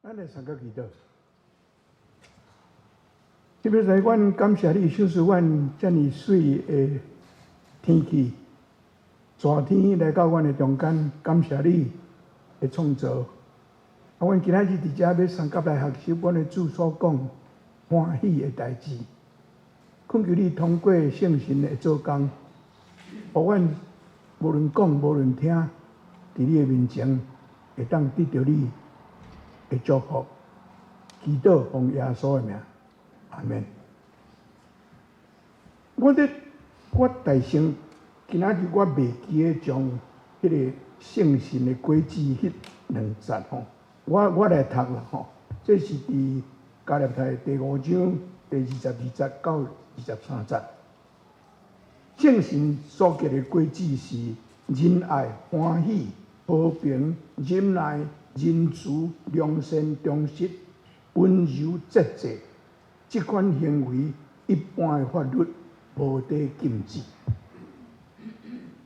咱來三個祈禱。特別是阮感謝你，賞賜阮遮爾媠的天氣，熱天來到阮的中間，感謝你的創造。啊，阮今仔日佇遮欲相佮來學習阮的主所講歡喜的代誌。懇求你通過聖神的做工，予阮無論講無論聽，佇你的面前會當得著你的祝福。祈禱奉耶穌的名，阿們。我咧，我大先今仔日我袂記得將彼个聖神的果子彼兩節吼，我來讀啦吼。這是佇加拉太第五章第22節到23節。聖神所結的果子是仁愛、歡喜、和平、忍耐、仁慈、良善、忠實、溫柔、節制。這款行為，一般的法律無得禁止。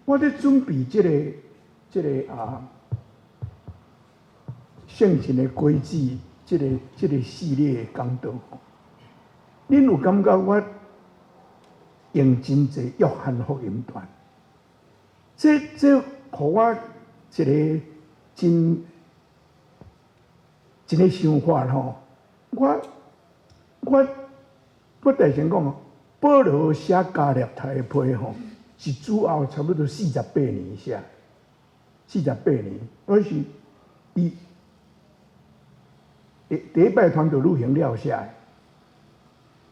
我咧準備這個啊，聖神的果子，這個系列的講道，恁有感覺我用真濟約翰福音段？這予我一個真一個想法吼，我大聲講，保羅寫加拉太的批吼，是主後差不多四十八年寫，四十八年，我是伊第一擺傳道旅行了寫的。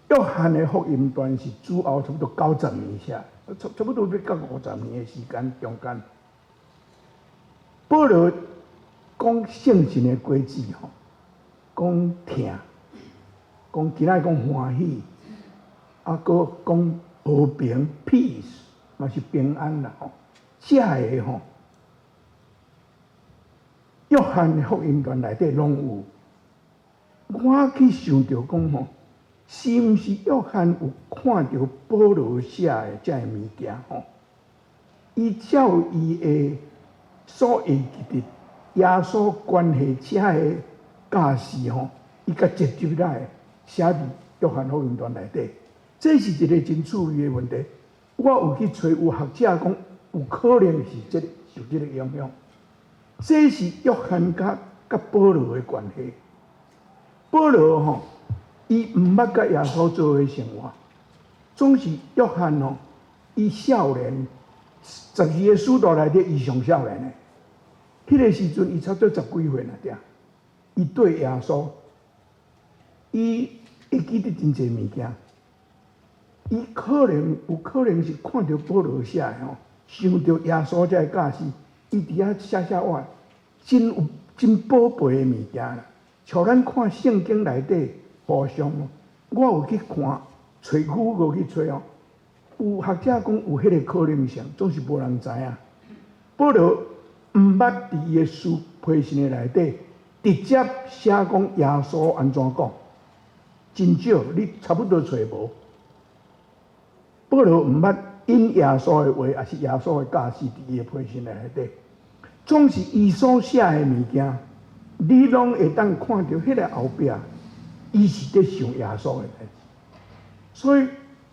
約翰的福音段是主後差不多90年寫，差不多欲到50年的時間中間。保羅講聖神的果子吼，講疼，講今仔講歡喜，啊，閣講和平 peace，嘛是平安啦吼。這个吼，約翰的福音段內底攏有。我去想著講吼，是毋是約翰有看著保羅寫的這个物件吼？伊照伊的所會記得耶穌關係這个教示吼，伊共摘入來寫佇約翰福音段內底。這是一個真趣味的問題。我有去揣有學者講，有可能是這個受這個影響。這是約翰佮保羅的關係。保羅吼，伊毋捌佮耶穌做伙生活，總是約翰吼，伊少年12個使徒內底，伊上少年的。彼個時陣，伊差不多十幾歲爾爾。伊對耶穌，伊會記得真濟物件。伊可能有可能是看著保羅寫的吼，想著耶穌這个教示，伊佇遐寫寫哇，真有真寶貝的物件啦。像咱看聖經內底互相，我有去看，揣 Google 去揣哦，有學者講有彼個可能性，總是無人知影。保羅毋捌佇伊的書批信的內底直接寫講耶穌按怎講，真少，你差不多揣無。保羅毋捌引耶穌的話，抑是耶穌的教示佇伊的批信內底，總是伊所寫的物件，你攏會當看著彼个後壁，伊是佇想耶穌的代誌。所以，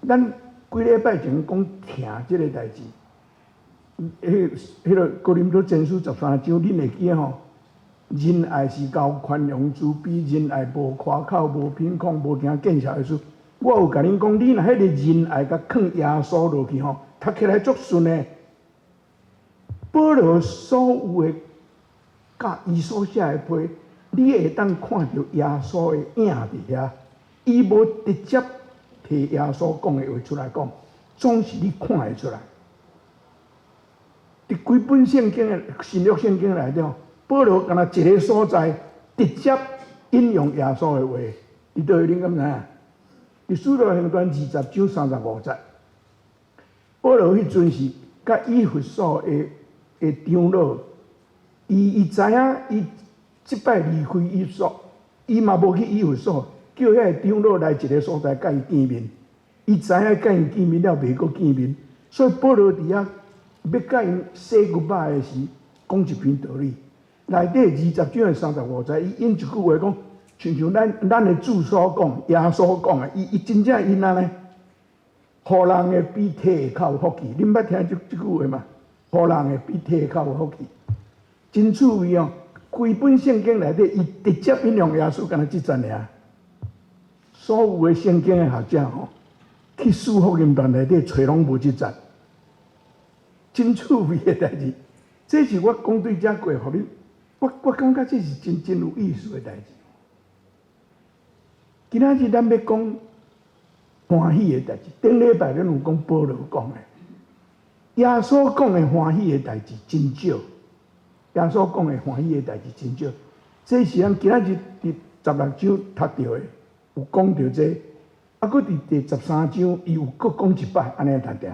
咱幾禮拜前講疼這个代誌，彼个哥林多前書13章，恁會記得吼？仁愛是厚寬容慈悲，仁愛無誇口、無偏誑、無驚見笑的事。我有共恁講，你若彼个仁愛共囥耶穌落去吼，讀起來足順的。保羅所有的佮伊所寫的批，你會當看著耶穌的影佇遐。伊無直接提耶穌講的話出來講，總是你看會出來。佇規本聖經的新約聖經內底，保羅敢若一个所在直接引用耶穌的話，佇佗位恁敢知影？佇使徒行傳20章35節，保羅彼陣是佮以弗所的長老，伊知影伊這擺離開以弗所，伊嘛無去以弗所，叫遐个長老來一个所在佮伊見面。伊知影佮𪜶見面了袂閣見面，所以保羅佇遐欲佮𪜶 say goodbye 的時，講一篇道理。內底20章的35節，伊引一句話講，親像咱的主所講，耶穌講的，伊真正引按呢，予人的比提的較有福氣。恁捌聽這句話嗎？予人的比提的較有福氣，真趣味哦！規本聖經內底，伊直接引用耶穌，干焦這節爾。所有的聖經的學者吼，去四福音段內底揣攏無這節，真趣味的代誌。這是我講對遮過，予恁，我感覺這是真真有意思的代誌。今仔日咱欲講歡喜的代誌，頂禮拜咱有講保羅講的，耶穌講的歡喜的代誌真少。耶穌講的歡喜的代誌真少。這是咱今仔日佇十六章讀著的，有講著這個，啊，閣佇第13章，伊有閣講一擺，按呢讀著。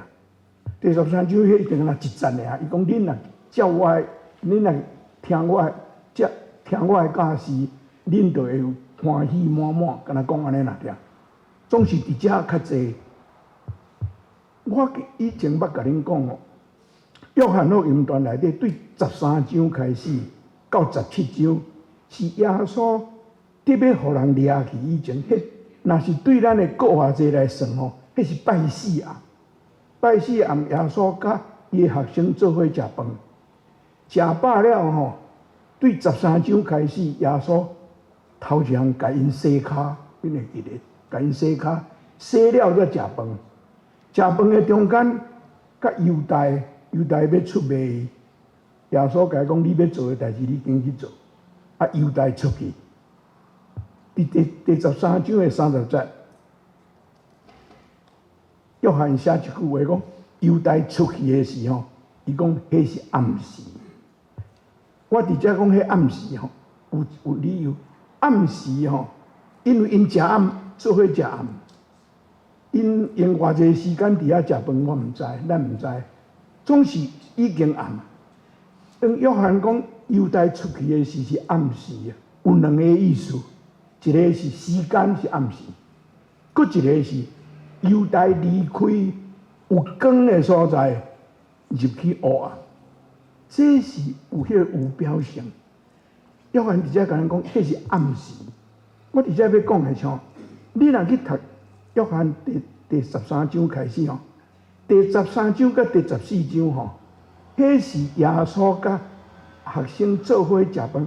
第十三章彼一定若一節爾，伊講恁若照我的，恁若聽我的，這聽我的教示，恁就會有歡喜滿滿，敢若講按呢爾爾。總是佇遮較濟。我以前捌共恁講哦，約翰福音段內底對十三章開始到十七章，是耶穌佇欲予人掠去以前，彼若是對咱的國華節來算吼，彼是拜四暗。拜四暗，耶穌佮伊的學生做伙食飯，食飽了吼，對十三章開始，耶穌頭一項共𪜶洗跤，恁會記得？共𪜶洗跤，洗了才食飯。食飯的中間，佮猶大，猶大欲出賣伊，耶穌共伊講：你欲做的代誌，你緊去做。啊，猶大出去。佇第13章的30節，約翰寫一句話講：猶大出去的時候，伊講彼是暗時。我佇遮講彼暗時吼，有理由。暗時吼，因為𪜶食暗做伙食暗，𪜶用偌濟時間佇遐食飯，我毋知，咱毋知。總是已經暗。當約翰講猶大出去的時是暗時啊，有兩个意思，一个是時間是暗時，閣一个是猶大離開有光的所在入去黑暗，這是有彼个有標性。約翰佇遮共咱講，彼是暗時。我佇遮欲講的像，你若去讀約翰第13章開始吼，第十三章佮第14章吼，彼是耶穌佮學生做伙食飯，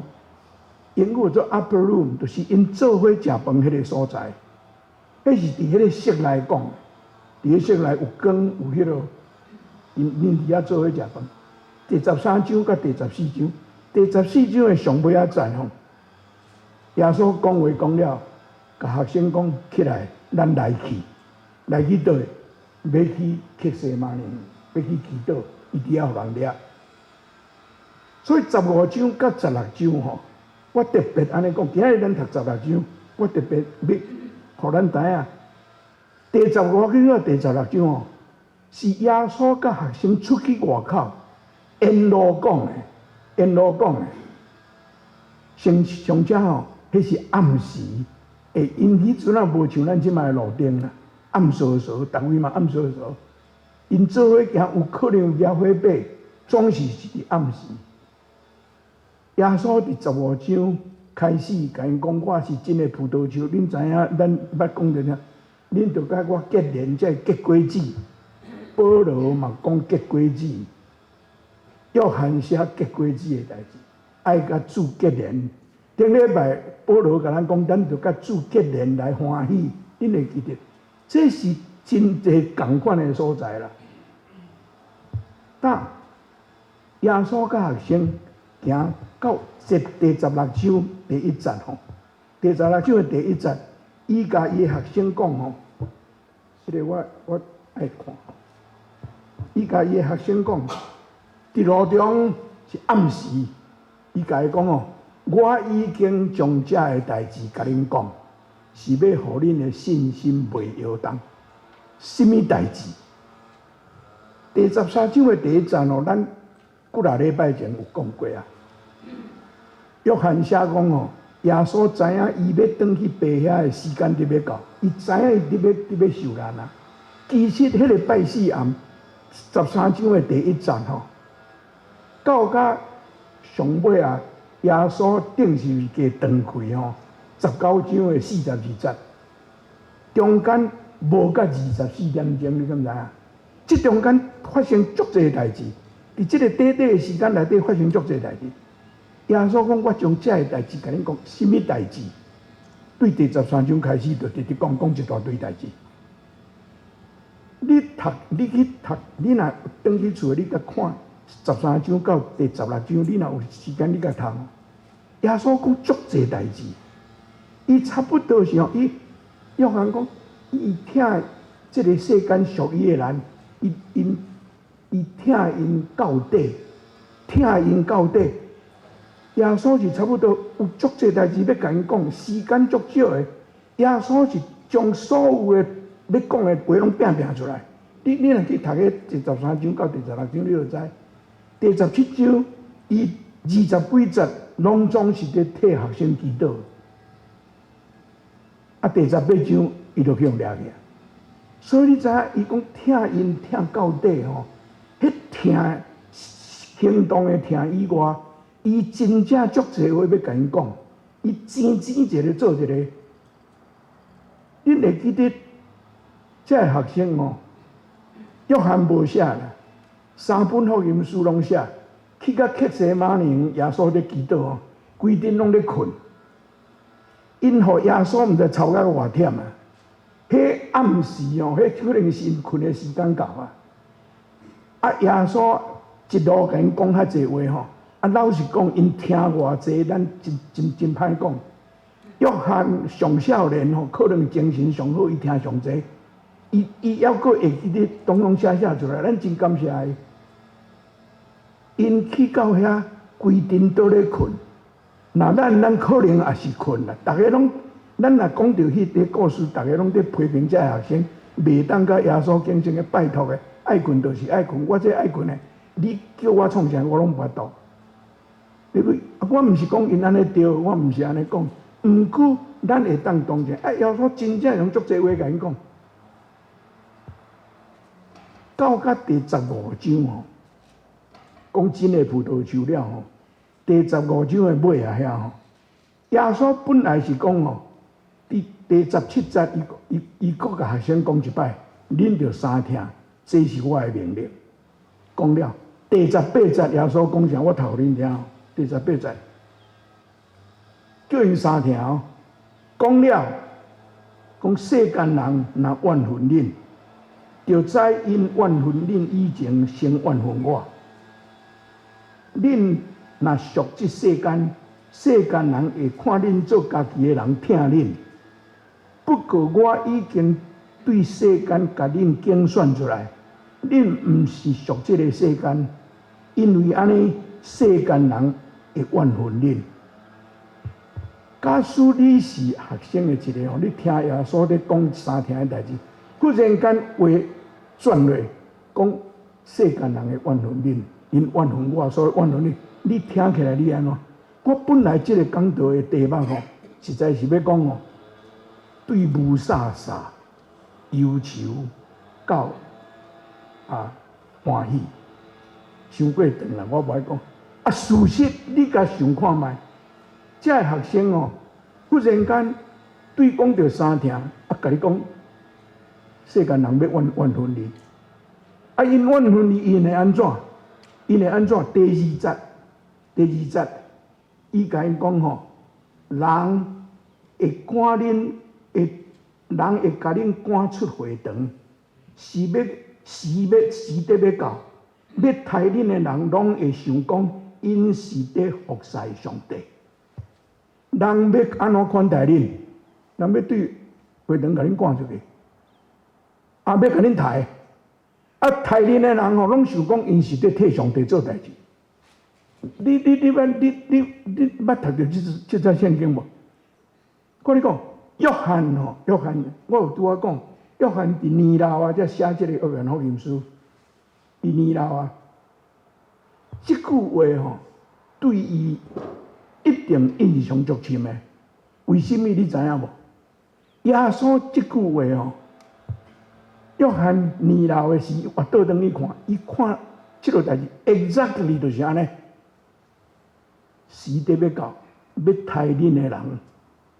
英語做 upper room，就是𪜶做伙食飯彼个所在。彼是佇彼个室內講，佇彼室內有光有彼囉，𪜶𪜶佇遐做伙食飯。第十三章佮第十四章，第十四章的上尾仔節吼，耶穌講話講了，共學生講起來，咱來去，來去佗？欲去客西馬尼，欲去祈禱，伊佇遐予人掠。所以十五章佮十六章吼，我特別按呢講，今仔日咱讀十六章，我特別欲予咱知影，第十五章佮第十六章吼，是耶穌佮學生出去外口，沿路講的，沿路講的。上上遮吼，彼是暗時，欸，𪜶彼陣仔無像咱這擺的路燈啦，暗趖趖，逐位嘛暗趖趖。𪜶做伙行，有可能有舉火把，總是是佇暗時。耶穌佇十五章開始，共𪜶講我是真的葡萄樹，恁知影？咱捌講著啥？恁著佮我結連，才會結果子。保羅嘛講結果子，約翰寫結果子的代誌，愛佮主結連。頂禮拜保羅共咱講，咱著佮主結連來歡喜，恁會記得？這是真濟仝款的所在啦。當耶穌佮學生行到這第十六章第一節吼，第十六章的第一節，伊共伊的學生講吼，這个我愛看。伊共伊的學生講，佇路中是暗時，伊共伊講吼，我已經將這个代誌共恁講，是欲予恁的信心袂搖動。啥物代誌？第十三章的第一節哦，咱幾若禮拜前有講過啊。約翰寫講吼，耶穌知影伊欲轉去爸遐的時間佇欲到，伊知影伊佇欲受難啊。其實彼个拜四暗十三章的第一節吼，到甲上尾啊，耶穌釘十字架斷氣吼，19章的42節，中間無到24點鐘，你敢知影？這中間發生足濟代誌，佇這個短短的時間內底發生足濟代誌。耶穌講：我將這个代誌共恁講，啥物代誌？對第13章開始就直直講，講一大堆代誌。你讀，你去讀，你若轉去厝，你共看十三章到第16章，你若有時間，你共讀。耶穌講足濟代誌，伊差不多是吼，伊約翰講，伊疼這个世間屬伊的人，伊𪜶伊疼𪜶到底，疼𪜶到底。耶穌是差不多有足濟代誌欲共𪜶講，時間足少的。耶穌是將所有的欲講的話攏拚拚出來。你若去讀彼第13章到第16章，你就知。第17章，伊二十幾節攏總是佇替學生祈禱。啊，第18章伊就去予掠去啊。所以你知影，伊講疼𪜶疼到底吼，彼疼行動的疼以外，伊真正足濟話欲共𪜶講，伊錢錢一个做一個。恁會記得這个學生吼，約翰無寫啦，三本福音書攏寫，去到客西馬尼園，耶穌咧祈禱吼，規陣攏咧睏。𪜶予耶穌毋知吵到偌忝啊！彼暗時吼，彼可能是𪜶睏的時間到啊。啊，耶穌一路共𪜶講較濟話吼。啊，老實講，𪜶聽偌濟，咱真真真歹講。約翰上少年吼，可能精神上好，伊聽上濟，伊伊猶閣會記得，攏攏寫寫出來，咱真感謝伊。𪜶去到遐，規陣都咧睏。若咱咱可能也是睏啦，逐个攏，咱若講著彼个故事，逐个攏佇批評這个學生，袂當佮耶穌敬虔的拜託的，愛睏就是愛睏，我這愛睏的，你叫我創啥，我攏無法度。對不對？我毋是講𪜶按呢對，我毋是按呢講。毋過，咱會當同情。啊，耶穌真正用足濟話共𪜶講，到甲第15章吼，講真的葡萄樹了吼。第十五章的尾仔遐吼，耶穌本來是講吼，佇第17節，伊伊伊閣共學生講一擺，恁著三聽，這是我的命令。講了，第18節耶穌講啥？我讀予恁聽。第18節，叫𪜶三聽哦。講了，講世間人若怨恨恁，就知𪜶怨恨恁以前，先怨恨我。恁若屬這世間，世間人會看恁做家己的人疼恁。不過我已經對世間共恁揀選出來，恁毋是屬這个世間，因為按呢，世間人會怨恨恁。假使你是學生的一个吼，你聽耶穌咧講三聽的代誌，忽然間話轉落，講世間人會怨恨恁，𪜶怨恨我，所以怨恨恁。你聽起來你按怎？我本來這个講道的題目吼，實在是欲講吼，對霧煞煞、憂愁到啊歡喜，傷過長啦，我無愛講。啊，事實你共想看覓，這个學生哦，忽然間對講著三聽，啊，共你講，世間人欲怨怨恨你，啊，𪜶怨恨你，𪜶會按怎？𪜶會按怎？第二節，第二節，伊共𪜶講吼，人會趕恁，會人會共恁趕出會堂，是欲時欲時得欲到，欲刣恁的人，攏會想講，𪜶是佇服侍上帝。人欲按怎款待恁？人欲對會堂共恁趕出去，啊，欲共恁刣，啊，刣恁的人吼，攏想講𪜶是佇替上帝做代誌。你你你捌你你你捌讀著這這節聖經無？我共你講，約翰吼，約翰，我有拄仔講，約翰佇年老啊，才寫這个約翰福音書。佇年老啊，這句話吼，對伊一定印象足深的。為什麼你知影無？耶穌這句話吼，約翰年老的時，我倒轉去看，伊看這个代誌，exactly 就是按呢。時佇欲到，欲刣恁的人，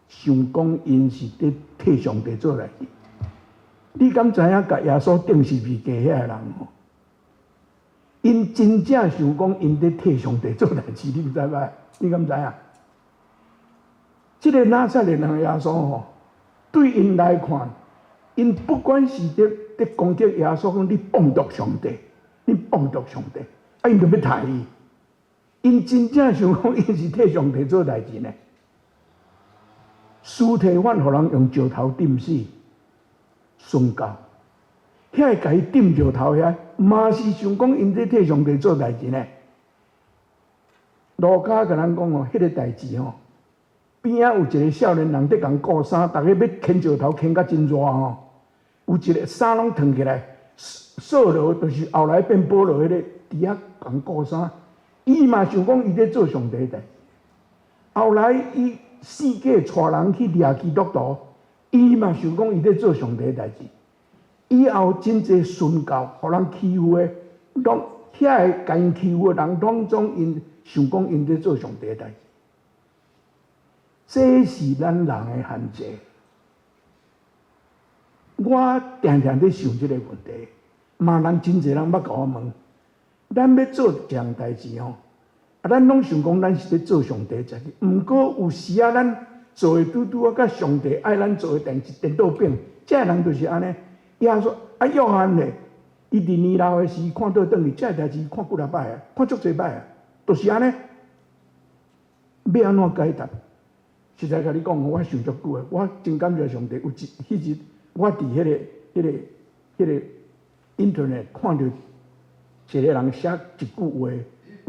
想講𪜶是佇替上帝做代誌。你敢知影？共耶穌釘十字架遐个人吼，𪜶真正想講𪜶佇替上帝做代誌，你毋知無？你敢知影？這个拿撒勒人耶穌吼，對𪜶來看，𪜶不管是佇攻擊耶穌，講你放逐上帝，你放逐上帝，啊，𪜶就欲刣伊。𪜶真正想講，𪜶是替上帝做代誌呢。司提反予人用石頭釘死，殉教。遐个共伊釘石頭遐，嘛是想講𪜶佇替上帝做代誌呢。路加共咱講哦，彼个代誌吼，邊仔有一个少年人佇共顧衫，逐家欲牽石頭牽甲真熱吼，有一个衫攏褪起來，掃羅就是後來變保羅彼个，佇遐共顧衫，伊嘛想講伊佇做上帝代誌。後來伊四界帶人去掠基督徒，伊嘛想講伊佇做上帝代誌。以後真濟殉教，予人欺負的，攏遐个共𪜶欺負的人，攏總𪜶想講𪜶佇做上帝代誌。這是咱人的限制。我定定佇想這个問題，嘛人真濟人捌共我問，咱欲做一項代誌吼，啊，咱攏想講咱是佇做上帝代誌，毋過有時仔咱做的拄拄仔佮上帝愛咱做的代誌顛倒反，這个人就是按呢。耶穌啊，約翰咧，伊佇年老的時看倒轉去，這个代誌看幾若擺啊，看足濟擺啊，就是按呢。欲按怎解答？實在共你講，我想足久的，我真感謝上帝。有一彼日，我佇彼个 internet 看著一个人寫一句話，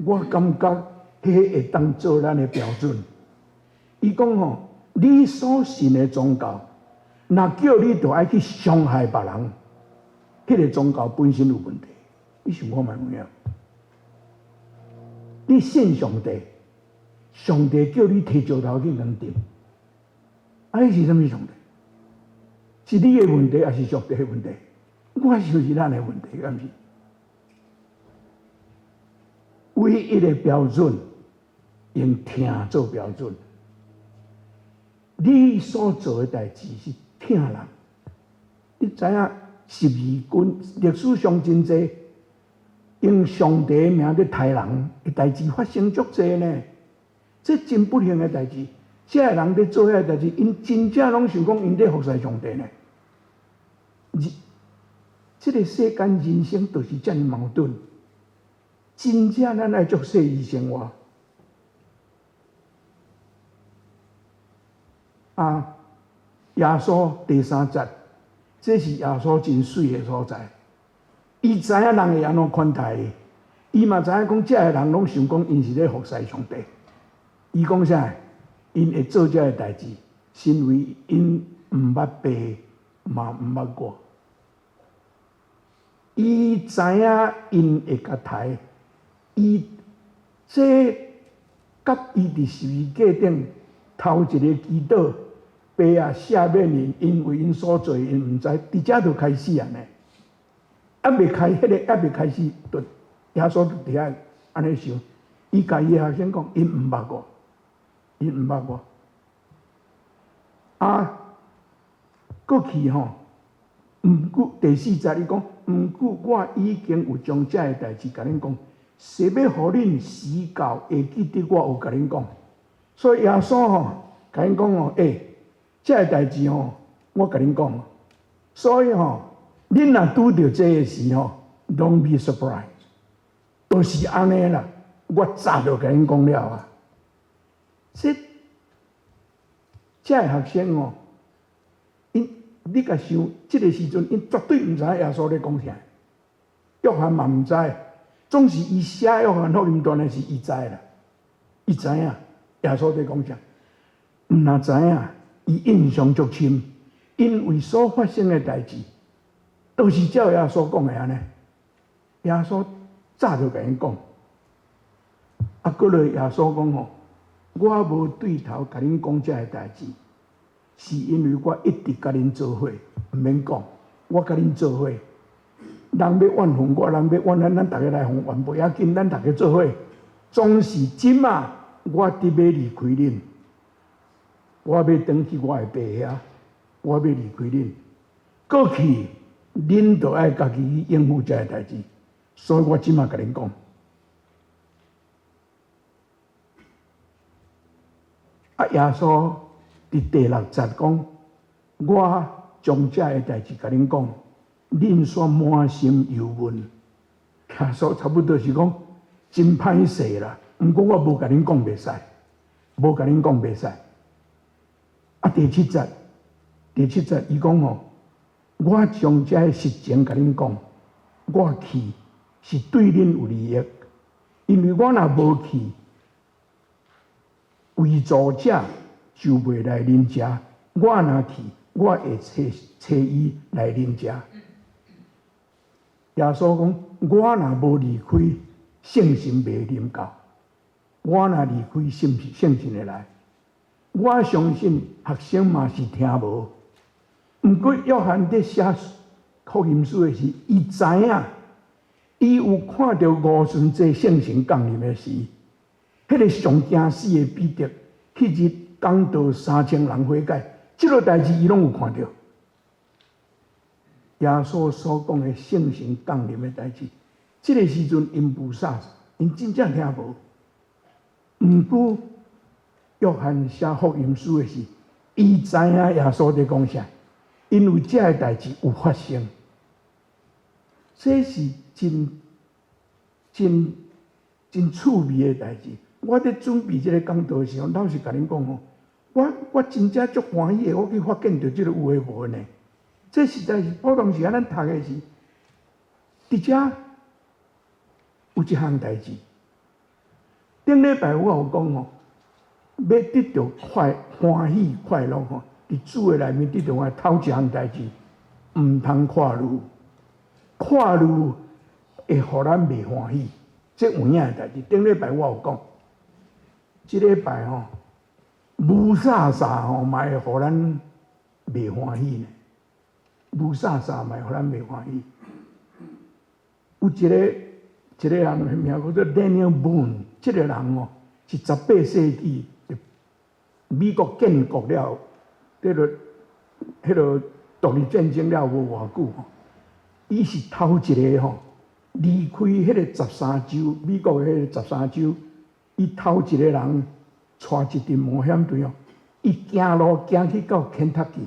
我感覺彼會當做咱的標準。伊講吼，你所信的宗教，若叫你著愛去傷害別人，彼个宗教本身有問題。你想看覓有影？你信上帝，上帝叫你提石頭去共釘，啊！彼是啥物上帝？是你的問題，抑是上帝的問題？我想是咱的問題，敢毋是？唯一的標準，用疼做標準。你所做的代誌是疼人，你知影十字軍歷史上真濟用上帝的名佇刣人的代誌發生足濟呢。這真不幸的代誌，這个人佇做遐個代誌，𪜶真正攏想講𪜶佇服侍上帝呢。這个世間人生就是遮爾矛盾。真正咱愛足細膩生活。啊，耶穌第三節，這是耶穌真媠的所在。伊知影人會按怎款待伊，伊嘛知影講這个人攏想講𪜶是咧服侍上帝。伊講啥？𪜶會做這个代誌，是因為𪜶毋捌爸，嘛毋捌我。伊知影𪜶會共刣，伊這佮伊佇十字架頂頭一個祈禱，爸啊，赦免𪜶，因為𪜶所做，𪜶毋知，佇遮就開始啊呢。猶未開，彼个猶未開始，就耶穌就佇遐按呢想，伊共伊的學生講，𪜶毋捌我，𪜶毋捌我。啊，過去吼，毋過第四節伊講，毋過我已經有將這个代誌共恁講，是欲予恁時到會記得我有共恁講。所以耶穌吼，共𪜶講吼，欸，這个代誌吼，我共恁講。所以吼，恁若拄著這个時吼，Don't be surprised，就是按呢啦。我早就共恁講了啊。這个學生吼，𪜶你共想，這个時陣𪜶絕對毋知影耶穌咧講啥，約翰嘛毋知，總是伊寫約翰福音當然是伊知啦，伊知影耶穌佇講啥，毋若知影，伊印象足深，因為所發生的代誌，都是照耶穌講的按呢。耶穌早就共𪜶講，啊，閣落耶穌講吼，我無對頭共恁講這个代誌，是因為我一直共恁做伙，毋免講，我共恁做伙。人欲怨恨我，人欲怨咱，咱逐个來予怨，無要緊，咱逐个做伙。總是這馬，我得欲離開恁，我欲轉去我的爸遐，我欲離開恁。過去恁著愛家己去應付這个代誌，所以我這馬共恁講。啊，耶穌佇第六節講，我將這个代誌共恁講，恁煞滿心憂悶。耶穌差不多是講真歹勢啦，毋過我無共恁講袂使，無共恁講袂使。啊，第七節，第七節，伊講吼，我將這个實情共恁講，我去是對恁有利益，因為我若無去，為助者就袂來恁遮，我若去，我會揣揣伊來恁遮。耶穌講：我若無離開，聖神袂臨到；我若離開，聖聖神會來。我相信學生嘛是聽無，毋過約翰佇寫福音書的時，伊知影，伊有看著五旬節聖神降臨的時，彼个上驚死的彼得，彼日講道3000人悔改，這个代誌伊攏有看著。耶穌所講的聖神降臨的代誌，這个時陣𪜶霧煞煞，𪜶真正聽無。毋過約翰寫福音書的時，伊知影耶穌佇講啥，因為這个代誌有發生。這是真真真趣味的代誌。我佇準備這个講道的時候，老實共恁講吼，我我真正足歡喜的，我去發現著這个有的無的呢。這實在是普通時間咱讀的是，佇遮有一項代誌。頂禮拜我有講吼，欲得著快歡喜快樂吼，佇主的內面得著歡喜，頭一項代誌，毋通看路，看路會予咱袂歡喜，這有影的代誌。頂禮拜我有講，這禮拜吼，霧煞煞吼，嘛會予咱袂歡喜呢。霧煞煞嘛會予咱袂歡喜。有一个一个人名叫做 Daniel Boone，這个人哦是18世紀美國建國了，這个彼个獨立戰爭了無偌久吼，伊是頭一個吼離開彼个十三州，美國的彼个十三州，伊頭一個人帶一陣冒險隊哦，伊行路行去到肯塔基。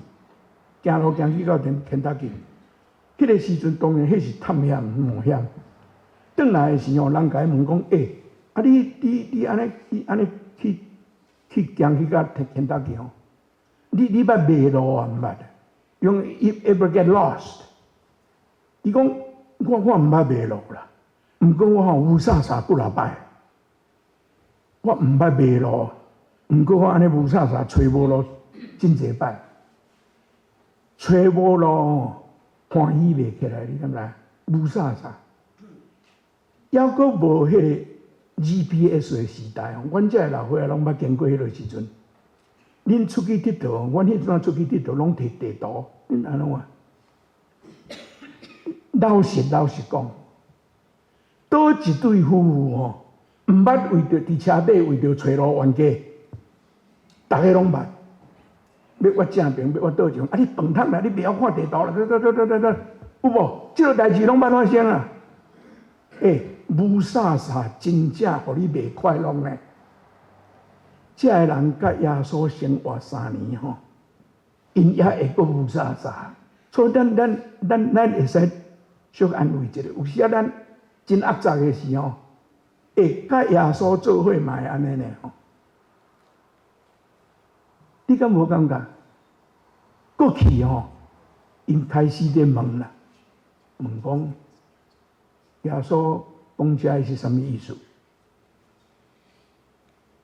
行路行去到肯肯塔基，彼个時陣當然彼是探險冒險。轉來的時候，人共伊問講：欸，啊你你你按呢你按呢去去行去到肯塔基吼？你你捌迷路啊？毋捌？You ever get lost？伊講：我我毋捌迷路啦，毋過我吼霧煞煞幾若擺，我毋捌迷路，毋過我按呢霧煞煞揣無路真濟擺。揣無路，歡喜袂起來，你敢知？霧煞煞，猶閣無彼个 GPS 的時代吼，阮這个老歲仔攏捌經過彼个時陣。恁出去𨑨迌，阮彼陣出去𨑨迌攏提地圖，恁按怎？老實老實講，佗一對夫婦吼，毋捌為著佇車底為著揣路冤家，逐个攏捌。欲我正爿，欲我倒前，啊！你笨桶啦，你袂曉看地圖啦，得得得得得，有無？這个代誌攏捌發生啊！欸，霧煞煞真正予你袂快樂呢。這个人佮耶穌生活3年吼，𪜶也會閣霧煞煞。所以咱咱咱咱會使小安慰一下，有時啊咱真壓榨的時候，會佮耶穌做伙嘛會按呢呢吼。你敢無感覺？過去吼，𪜶開始咧問啦，問講耶穌講這是啥物意思？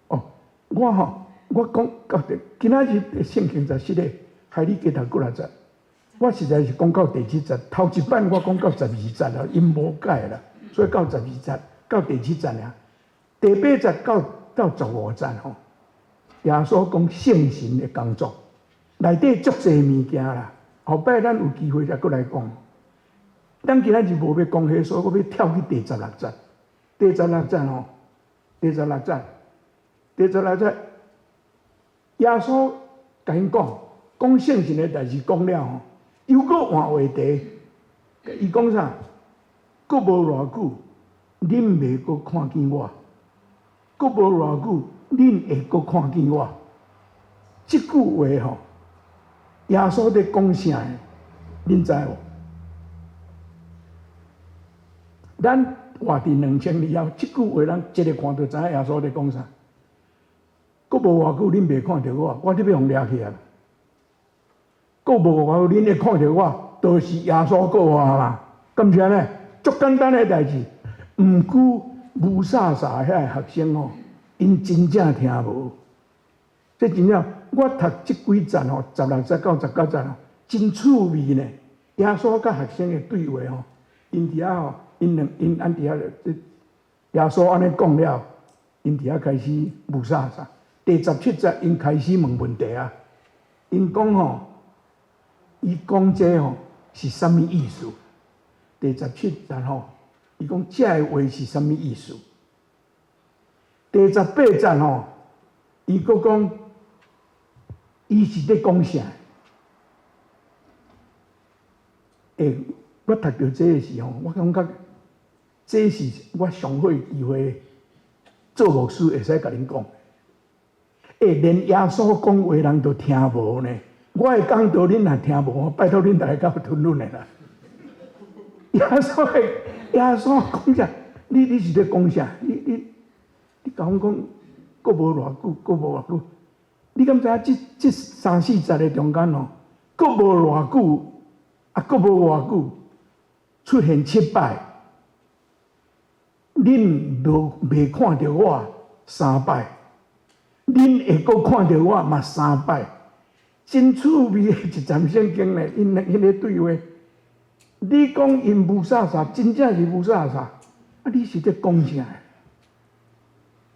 哦，我吼，我講到第今仔日聖經十四個，害你加讀幾若節。我實在是講到第七節，頭一擺我講到12節啦，𪜶無解啦，所以到12節到第七節爾，第八節到到15節吼。耶穌講聖神的工作，內底足濟物件啦。後擺咱有機會再閣來講。咱今仔日無欲講彼，所以我欲跳去第十六節。第十六節吼，第十六節，第十六節，耶穌共𪜶講，講聖神的代誌講了吼，又閣換話題，伊講啥？閣無偌久，恁袂閣看見我；閣無偌久，恁會閣看見我。這句話吼，耶穌佇講啥？恁知無？咱活佇2000年後，這句話咱一个看就知影耶穌佇講啥。閣無偌久，恁袂看著我，我就欲予掠起來。閣無偌久，恁會看著我，就是耶穌復活啦。敢毋是按呢？足簡單的代誌。毋過霧煞煞遐个學生吼，𪜶真正聽無。這真正，我讀這幾節吼，16節到19節吼，真趣味呢。耶穌佮學生的對話吼，𪜶佇遐吼，𪜶兩𪜶按佇遐耶穌按呢講了，𪜶佇遐開始霧煞煞。第17節，𪜶開始問問題啊。𪜶講吼，伊講這吼是啥物意思？第十七節吼，伊講這个話是啥物意思？第18節吼，伊閣講，伊是咧講啥？欸，我讀著這个時吼，我感覺這是我上好的機會，做牧師會使共恁講。欸，連耶穌講話人都聽無呢，我的講道恁若聽無，拜託恁逐家較吞忍的啦。耶穌的耶穌講啥？你是咧講啥？你共阮講，閣無偌久，閣無偌久。你敢知影這這三四節的中間吼，閣無偌久，啊，閣無偌久，出現七擺，恁無袂看著我三擺，恁會閣看著我嘛三擺，真趣味的一節聖經呢，𪜶彼个對話，你講𪜶霧煞煞，真正是霧煞煞，啊！你是咧講啥？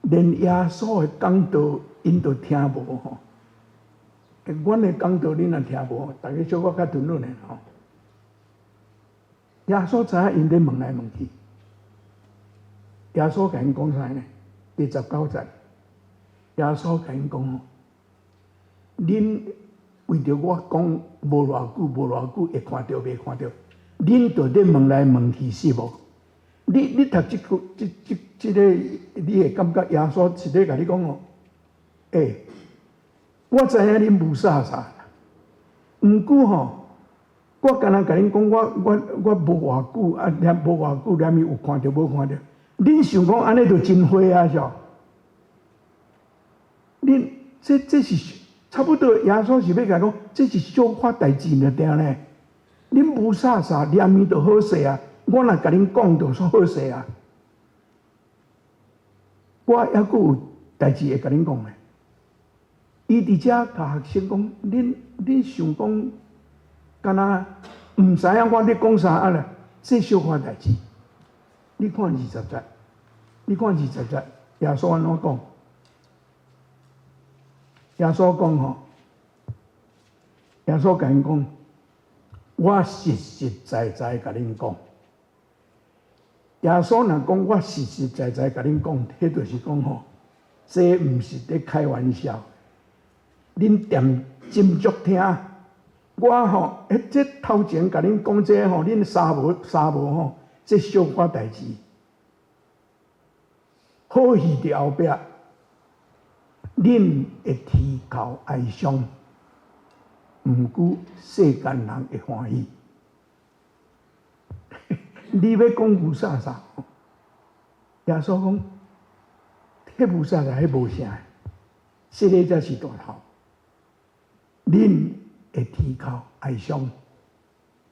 連耶穌的講道，𪜶都聽無吼。阮的講道恁若聽無，逐家小可較吞忍的吼。耶穌知影𪜶咧問來問去，耶穌共𪜶講啥呢？第19節，耶穌共𪜶講吼，恁為著我講無偌久，無偌久會看著袂看著，恁就咧問來問去是無？你讀這句，這個，你會感覺耶穌是咧共你講哦，欸，我知影恁霧煞煞，毋過吼，我敢若共恁講，我無偌久啊，念無偌久，連伊有看著無看著，恁想講按呢就真火啊？是？恁這是差不多，耶穌是欲共講，這是小可代誌爾定呢。恁霧煞煞，連伊就好勢啊！我若共恁講，就煞好勢啊！我猶閣有代誌會共恁講的。伊佇遮共學生講，恁想講，敢若毋知影我咧講啥啊咧？這小可代誌，你看二十節，你看二十節，耶穌按怎講？耶穌講吼，耶穌共𪜶講，我實實在在共恁講。耶穌若講我實實在在共恁講，彼就是講吼，這毋是咧開玩笑。恁踮斟酌聽，我吼，彼這頭前共恁講這吼，恁相無相無吼，這小可代誌。好戲佇後壁，恁會啼哭哀傷，毋過世間人會歡喜。你欲講霧煞煞，耶穌講，彼霧煞煞，彼無啥，這个才是大頭。恁會啼哭哀傷，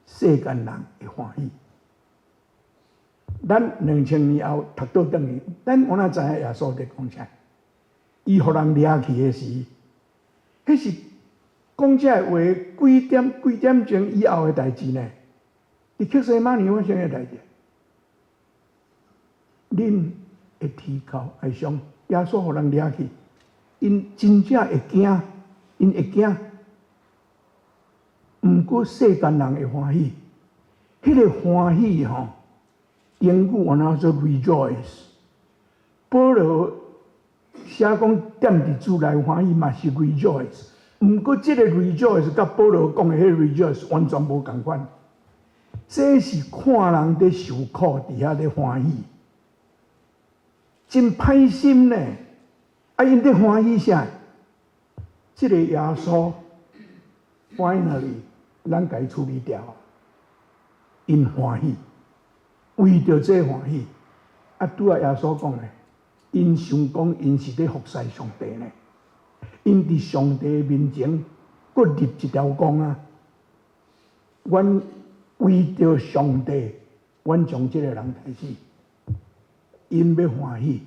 世間人會歡喜。咱2000年後讀倒轉去，咱有哪知影耶穌佇講啥？伊予人掠去的時，彼是講這个話幾點幾點鐘以後的代誌呢？佇客西馬尼發生的代誌。恁會啼哭哀傷，耶穌予人掠去，𪜶真正會驚，𪜶會驚。毋過世間人會歡喜，彼個歡喜吼，英語按怎做 rejoice。保羅寫寫講踮佇主內歡喜嘛是 rejoice，毋過這個 rejoice 佮保羅講的彼个 rejoice 完全無仝款。這是看人佇受苦，佇遐咧歡喜，真歹心呢。啊，𪜶佇歡喜啥？這个耶穌 finally 咱共伊處理掉，𪜶歡喜，為著這歡喜。啊，拄仔耶穌講的，𪜶想講𪜶是咧服侍上帝呢，𪜶佇上帝面前閣立一條講啊，阮為著上帝，阮將這个人刣死，𪜶欲歡喜，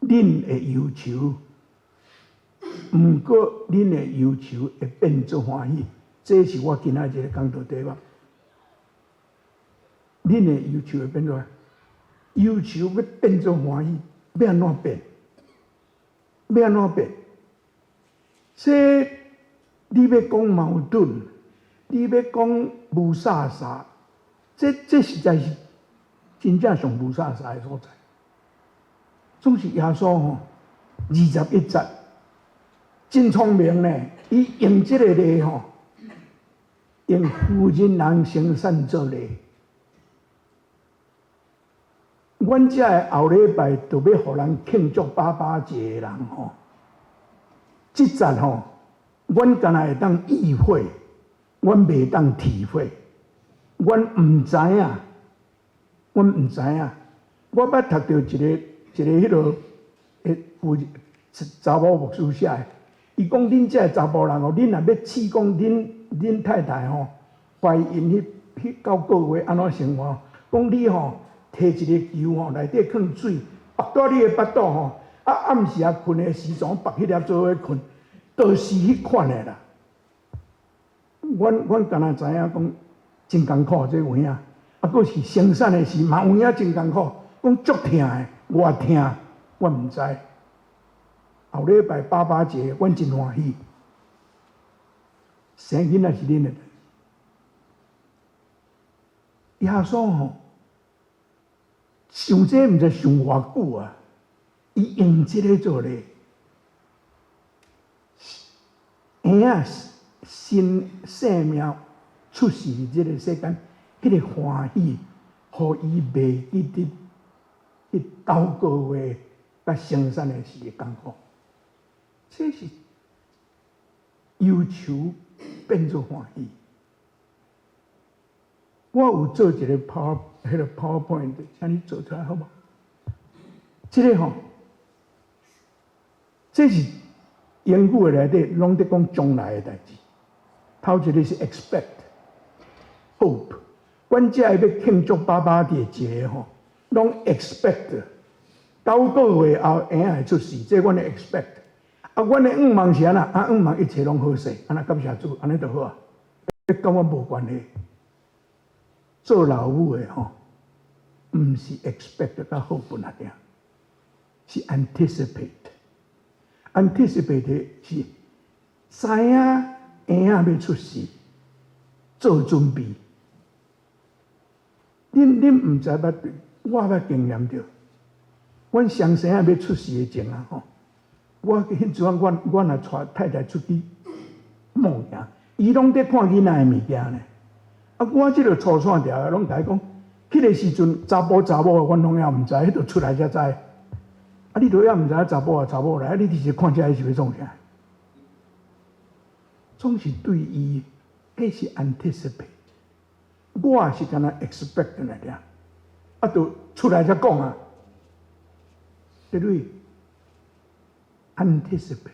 恁的憂愁，毋過恁的憂愁會變做歡喜，這是我今仔日講道題目。恁的憂愁會變做憂愁，欲變做歡喜，欲按怎變？欲按怎變？這你欲講矛盾，你欲講霧煞煞，這實在是真正上霧煞煞的所在。總是耶穌吼，21節，真聰明呢，伊用這個例吼，用婦人人生產做例。阮遮的後禮拜就欲予人慶祝爸爸節的人吼，這節吼，阮敢若會當意會，阮袂當體會，阮毋知影，阮毋知影。我捌讀著一个一个彼落的婦查某牧師寫的，伊講恁遮的查埔人哦，恁若欲試講恁太太吼懷孕彼彼九個月按怎生活，講你吼提一个球吼，內底囥水，縛住你的腹肚吼，啊暗時啊睏的時陣，縛彼粒做伙睏，就是彼款的啦。阮敢若知影講真艱苦，這有影，啊，閣是生產的時嘛有影真艱苦，講足疼的，偌疼，我毋知。後禮拜爸爸節，阮真歡喜。生囡仔是恁的代誌。耶穌吼，想這毋知想偌久啊！伊用這个做例，嬰仔新生命出世佇這个世間，彼个歡喜，予伊袂記得彼九個月佮生產的時的艱苦。這是憂愁變做歡喜。我有做一個 power，彼个 PowerPoint，請你做出來好無？這个吼，這是英語的內底攏佇講將來的代誌。頭一个是 expect、hope，阮遮个欲慶祝爸爸節吼，攏 expect 九個月後嬰仔會出世，這阮的 expect。啊，阮的願望是按怎？啊，願望一切攏好勢，按呢感謝主，按呢就好啊。這佮阮無關係。做老母的吼，毋是 expect 佮 hope 爾爾，是 anticipate。anticipate 是知影嬰仔欲出世，做準備。恁毋知捌，我捌經驗著。阮雙生仔欲出世的前啊吼，我彼陣我若帶太太出去摸行，伊攏佇看囡仔的物件呢。啊，我這个粗線條的攏共伊講，彼个時陣查埔查某，阮攏猶毋知，彼著出來才知。啊，你都猶毋知影查埔啊查某來，啊，你直直看這是欲創啥？總是對伊，彼是 anticipate。我是敢若 expect 爾爾，啊，就出來才講啊。對不對？anticipate，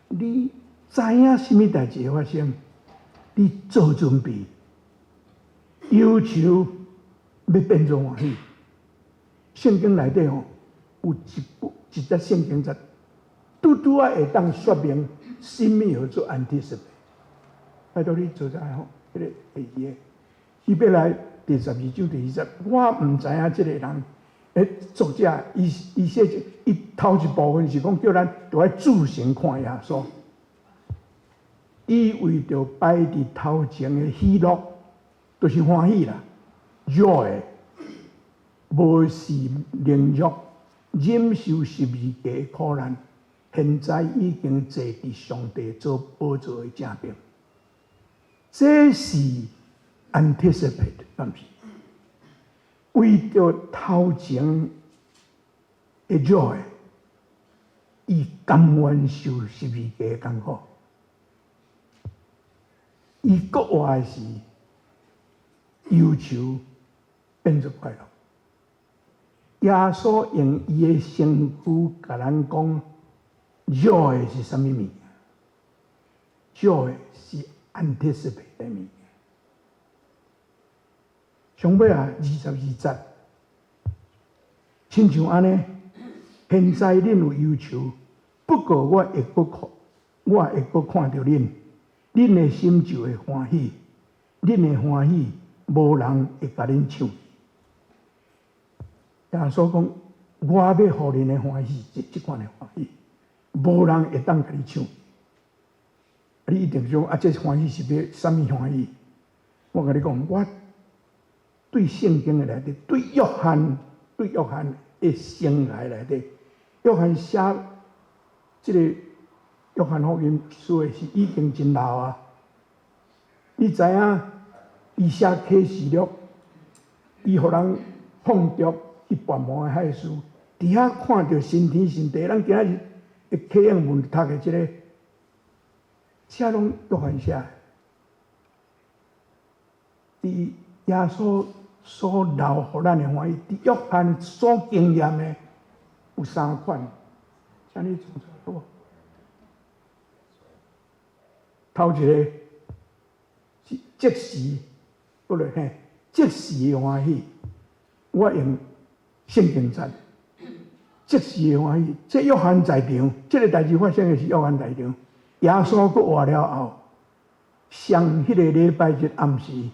你知影啥物代誌會發生，你做準備，憂愁欲變做歡喜。聖經內底吼有一部一節聖經節，拄拄仔會當說明啥物叫做 anticipate。拜託你做者吼，彼个第二个，希伯來第12章第2節，我毋知影這个人，作者伊伊寫伊頭一部分是講叫咱著愛注神看耶穌，伊為著擺佇頭前的喜樂，就是歡喜啦，joy，無視凌辱，忍受十字架的苦難，現在已經坐佇上帝做寶座的正爿。這是 anticipate，敢毋是？為著頭前的 joy，伊甘願受十字架的艱苦。伊閣活的是憂愁變做快樂。耶穌用伊的身軀共咱講，joy 是啥物物件？joy 是 anticipate 的物件。上尾啊，22節，親像按呢，現在恁有憂愁，不過我會閣看，我會閣看著恁，恁的心就會歡喜，恁的歡喜無人會共恁搶。耶穌講，我欲予恁的歡喜是這款的歡喜，無人會當共你搶。你一定想啊，這歡喜是欲啥物歡喜？我共你講，我對聖經的內底，對約翰的生涯內底，約翰寫這個約翰福音書的是已經真老啊。你知影，伊寫啟示錄，伊予人放逐去拔摩的海事，佇遐看著新天新地。咱今仔日的啟應門讀的這個，這攏約翰寫的。佇耶穌所留予咱的歡喜，佇約翰所經驗的有三款，請你創出來好無？頭一個是即時，過來嘿，即時的歡喜，我用聖經節，即時的歡喜，這約翰在場，這個代誌發生的是約翰在場，耶穌閣活了後，上彼個禮拜日暗時，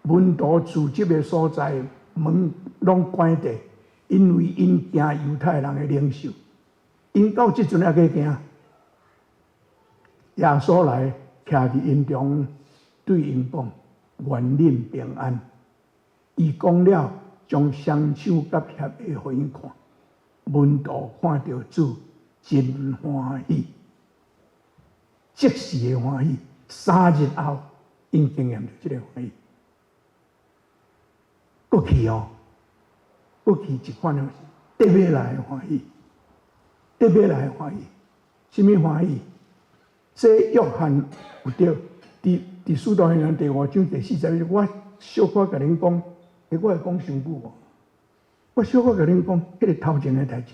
門徒聚集的所在門攏關著，因為𪜶驚猶太人的領袖，𪜶到這陣猶閣驚。耶穌來徛佇𪜶中，對𪜶講：願恁平安。伊講了，將雙手佮脅下予𪜶看。門徒看著主，真歡喜，即時的歡喜。3日後，𪜶經驗著這個歡喜。過去哦，過去一款的是得欲來的歡喜，得欲來的歡喜，啥物歡喜？這約翰有著，佇使徒行傳第五章第40節，我小可共恁講，欸，我會講傷久無？我小可共恁講，彼個頭前的代誌，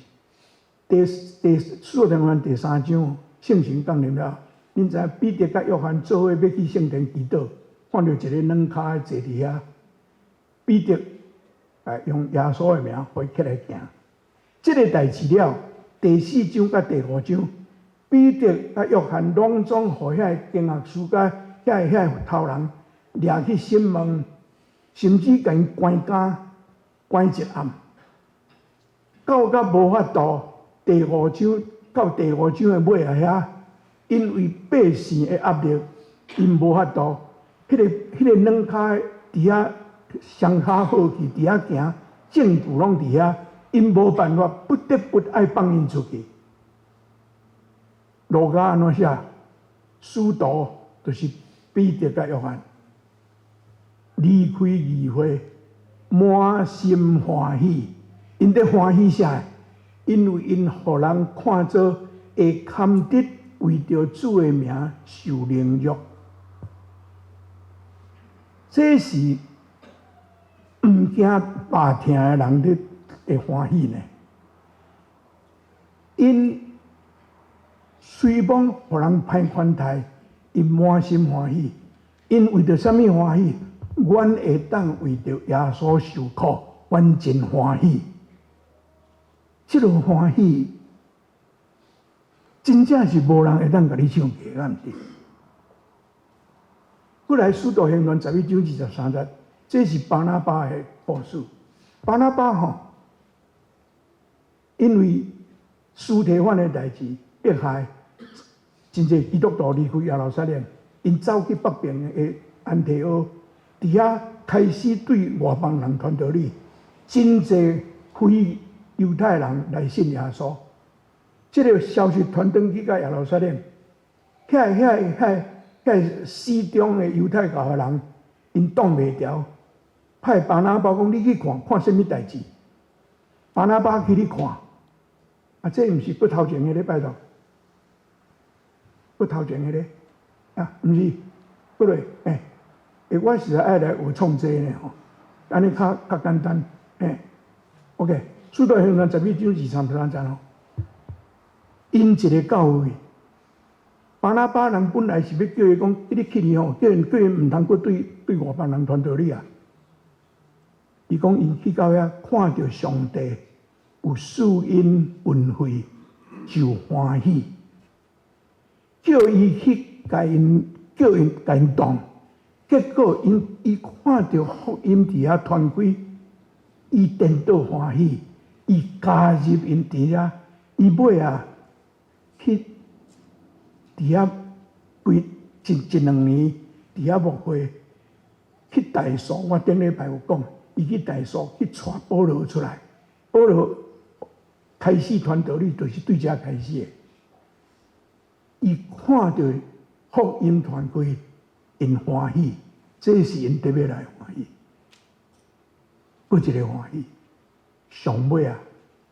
第第使徒行傳第三章，聖神降臨了，恁知影彼得佮約翰做伙欲去聖殿祈禱，看著一個軟跤的坐佇遐，彼得啊用耶穌的名予伊起來行。這個代誌了，第四章佮第五章，彼得佮約翰攏總予遐個經學師佮遐個頭人掠去審問，甚至共𪜶關監關一暗，到甲無法度，第五章到第五章的尾仔遐，因為百姓的壓力，𪜶無法度，彼個軟跤佇遐雙跤好去，佇遐行，證據攏佇遐，𪜶無辦法，不得不愛放𪜶出去。路加按怎寫？使徒就是彼得佮約翰離開議會，滿心歡喜。𪜶佇歡喜啥？因為𪜶予人看做會堪得為著主的名受凌辱。這是毋驚肉疼的人佇會歡喜呢。𪜶雖罔予人歹款待，𪜶滿心歡喜。𪜶為著啥物歡喜？阮會當為著耶穌受苦，阮真歡喜。這個歡喜，真正是無人會當共你搶去，敢毋是？過來使徒行傳11章23節，這是巴拿巴的故事。巴拿巴吼，因為司提反的代誌迫害，真濟基督徒離開耶路撒冷，𪜶走去北邊的安提阿，佇遐開始對外邦人傳道理，真濟非猶太人來信耶穌。這个消息傳轉去到耶路撒冷，遐遐遐遐死忠的猶太教的人，𪜶擋袂牢，派巴拿巴講：你去看看啥物代誌。巴拿巴去咧看，啊，這毋是閣頭前彼个拜託，閣頭前彼个，啊，毋是，閣落，欸，欸，我實在愛來學創這呢吼，按呢較較簡單，欸，OK，使徒行傳12章23節吼，𪜶一个教會，巴拿巴人本來是欲叫伊講，你去哩吼，叫𪜶毋通閣對對外邦人傳道理啊。伊講𪜶去到遐看著上帝有賜𪜶恩惠，就歡喜，叫伊去共𪜶，叫𪜶共𪜶動，結果𪜶伊看著福音佇遐傳開，伊顛倒歡喜，伊加入𪜶佇遐，伊尾仔去佇遐幾一一兩年佇遐牧會，去大數，我頂禮拜有講，伊去大數去帶保羅出來，保羅開始傳道理，就是對遮開始的。伊看著福音傳開，𪜶歡喜，這是𪜶特別來歡喜。閣一个歡喜，上尾仔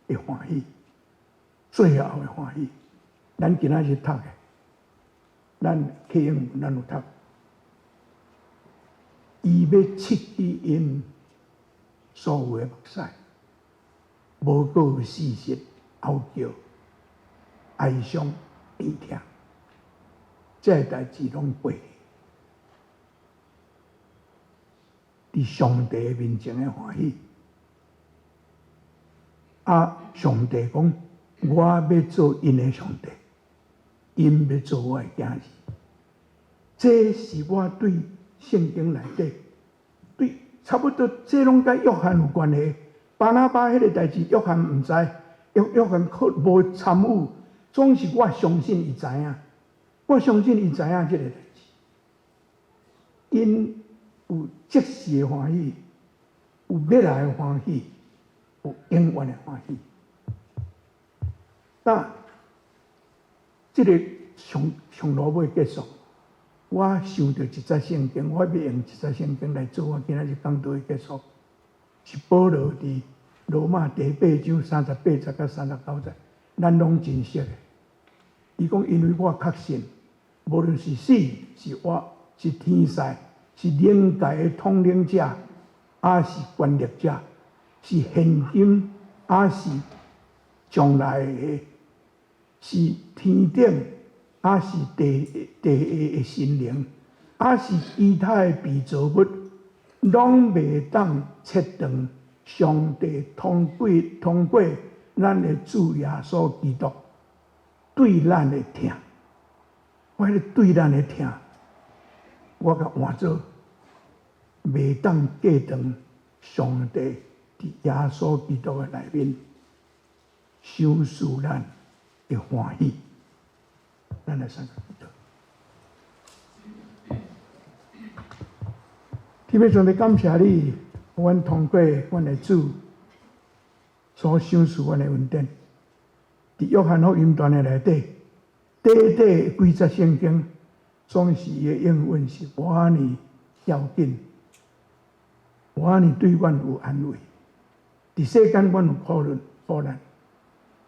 的歡喜，最後的歡喜。咱今仔日讀的，咱課英文咱有讀。伊欲拭去𪜶所有的目屎，無閣有死實、哀叫、哀傷、甜痛，這个代誌攏過去。佇上帝面前的歡喜，啊！上帝講，我欲做𪜶的上帝，𪜶欲做我的囝兒。這是我對聖經內底，對差不多，這攏佮約翰有關係。巴拿巴彼个代誌，約翰毋知，約約翰可無參與，總是我相信伊知影，我相信伊知影這个代誌，𪜶有即時的歡喜，有欲來的歡喜，有永遠的歡喜。那這个上上落尾結束，我想著一節聖經，我欲用一節聖經來做我今仔日講道的結束，是保羅佇羅馬第八章38節佮39節，咱攏真熟的。伊講，因為我確信，無論是死是活，是天使，是靈界的統領者，抑是權力者，是現今，抑是將來的，是天頂，抑是地地下的神靈，抑是其他的被造物，攏袂當切斷上帝通過通過咱的主耶穌基督對咱的疼。我彼个對咱的疼，我共換做袂當隔斷上帝佇耶穌基督的內面賞賜咱的歡喜。咱來三個祈禱。天父上帝，感謝你，予阮通過阮的主所賞賜阮的恩典。佇約翰福音段的內底，短短幾節聖經，總是伊的應允是無遐爾要緊，無遐爾對阮有安慰。佇世間，阮有苦難，苦難，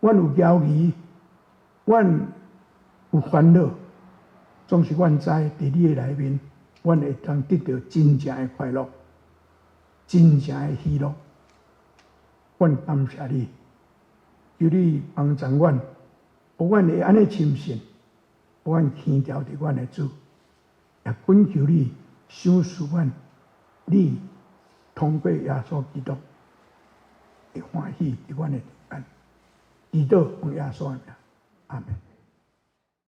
阮有驕疑，阮有煩惱，總是阮知佇你的內面，阮會當得著真正的快樂，真正的喜樂。阮感謝你，求你幫助阮，予阮會按呢深信，予阮牽牢佇阮的主，也懇求你賞賜阮，你通過耶穌基督的歡喜佇阮的中間。祈禱奉耶穌的名，阿門。